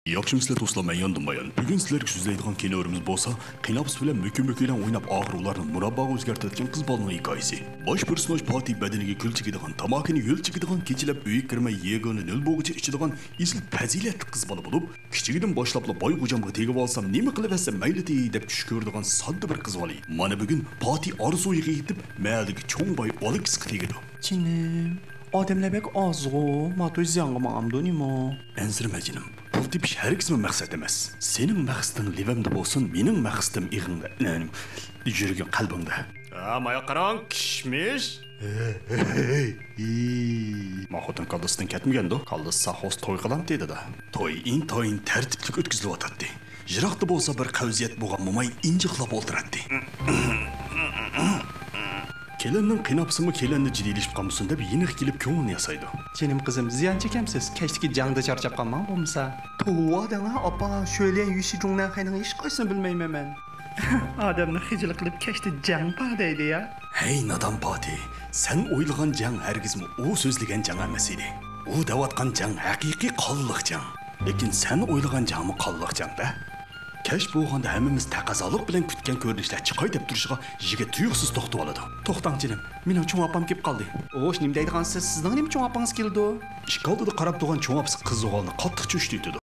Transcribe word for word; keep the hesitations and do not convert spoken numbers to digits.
ياخشىمۇسىلەر دوستلار، مەن ياندىن بايان. بۈگۈن سىلەرگە سۆزلەيدىغان كىنورىمىز بولسا، قىيناپسى بىلەن مۆكۈن-مۆكۈنلەر ئويناپ، ئاخىرى ئۇلارنى مۇرابباغا ئۆزگەرتىۋەتكەن قىز بالىنىڭ ھېكايىسى. باش پېرسوناژ پاتى بەدىنىگە كۈل چېگىدىغان، تاماكىنى ھۆل چېگىدىغان، كېچىلەپ ئۆيگە كىرمەي يېگانە نۆل بولغۇچە ئىچىدىغان ئېسىل پەزىلەتلىك قىز بالا بولۇپ، كىچىكىدىن باشلاپلا باي خوجامغا تېگىۋالسام نېمە قىلىۋەتسە مەيلىتى دەپ چۈش كۆرىدىغان ساددا بىر قىز بالا. مانا بۈگۈن پاتى ئارزۇيىغا يېتىپ، مەھەللىدىكى چوڭ باي ئالېكسقا تېگىدۇ. جېنىم، ئادەملەر بەك ئازغۇ، ماتوي زىيانغا ماڭامدۇ نېمە؟ ئەنسىرىمە جېنىم، پۇل تېپىش ھەرگىزمۇ مەقسەت ئەمەس. سېنىڭ مەقسىتىڭ لېۋەمدە بولسۇن، مېنىڭ مەقسىتىم ئېغىڭدا، يۈرىكىڭ، قەلبىڭدە. ھە، مايا قاراڭ، كىشمىش. ما خوتۇن كاللىسىدىن كەتمىگەندۇ؟ كاللىسى ساق بولسا توي قىلامتى دېدى. توي ئىنتايىن تەرتىپلىك ئۆتكۈزۈلۈۋاتاتتى. يىراقتا بولسا بىر قەۋزىيەت بولغان موماي ئىنجىقلاپ ئولتۇراتتى. كېلىننىڭ قىيناپسىمۇ كېلىننى جىددىيلىشىپ قالمىسۇن دەپ يېنىغا كېلىپ كۆڭلىنى ياسايدۇ. جېنىم قىزىم، زىيان چېكەمسىز؟ كەچتىكى جەڭدە چارچاپ قالماڭ بولمىسا. توۋا دەڭە ئاپا، شۆليەن يۈشى جۇڭنەنخەينىڭ ھېچقايسىسىنى بىلمەيمەن مەن. ئادەمنى خىجىل قىلىپ كەچتە جەڭ بار دەيدۇ يا. ھەي نادان پاتى، سەن ئويلىغان جەڭ ھەرگىزمۇ ئۇ سۆزلىگەن جەڭ ئەمەس ئىدى. ئۇ دەۋاتقان جەڭ ھەقىقىي قانلىق جەڭ. لېكىن سەن ئويلىغان جەڭمۇ قانلىق جەڭ-دە. كەچ بولغاندا ھەممىمىز تەقەززالىق بىلەن كۈتكەن كۆرۈنۈشلەر چىقاي دەپ تۇرۇشىغا يىگىت تۇيۇقسىز توختىۋالىدۇ. توختاڭ جېنىم، مېنىڭ چوڭ ئاپام كېلىپ قالدى. خوش، نېمە دەيدىغانسىز؟ سىزنىڭ نېمە چوڭ ئاپىڭىز كېلىدۇ؟ ئىشىك ئالدىدا قاراپ تۇرغان چوڭ ئاپىسى قىزىغا چۈشتى ئېيتىدۇ.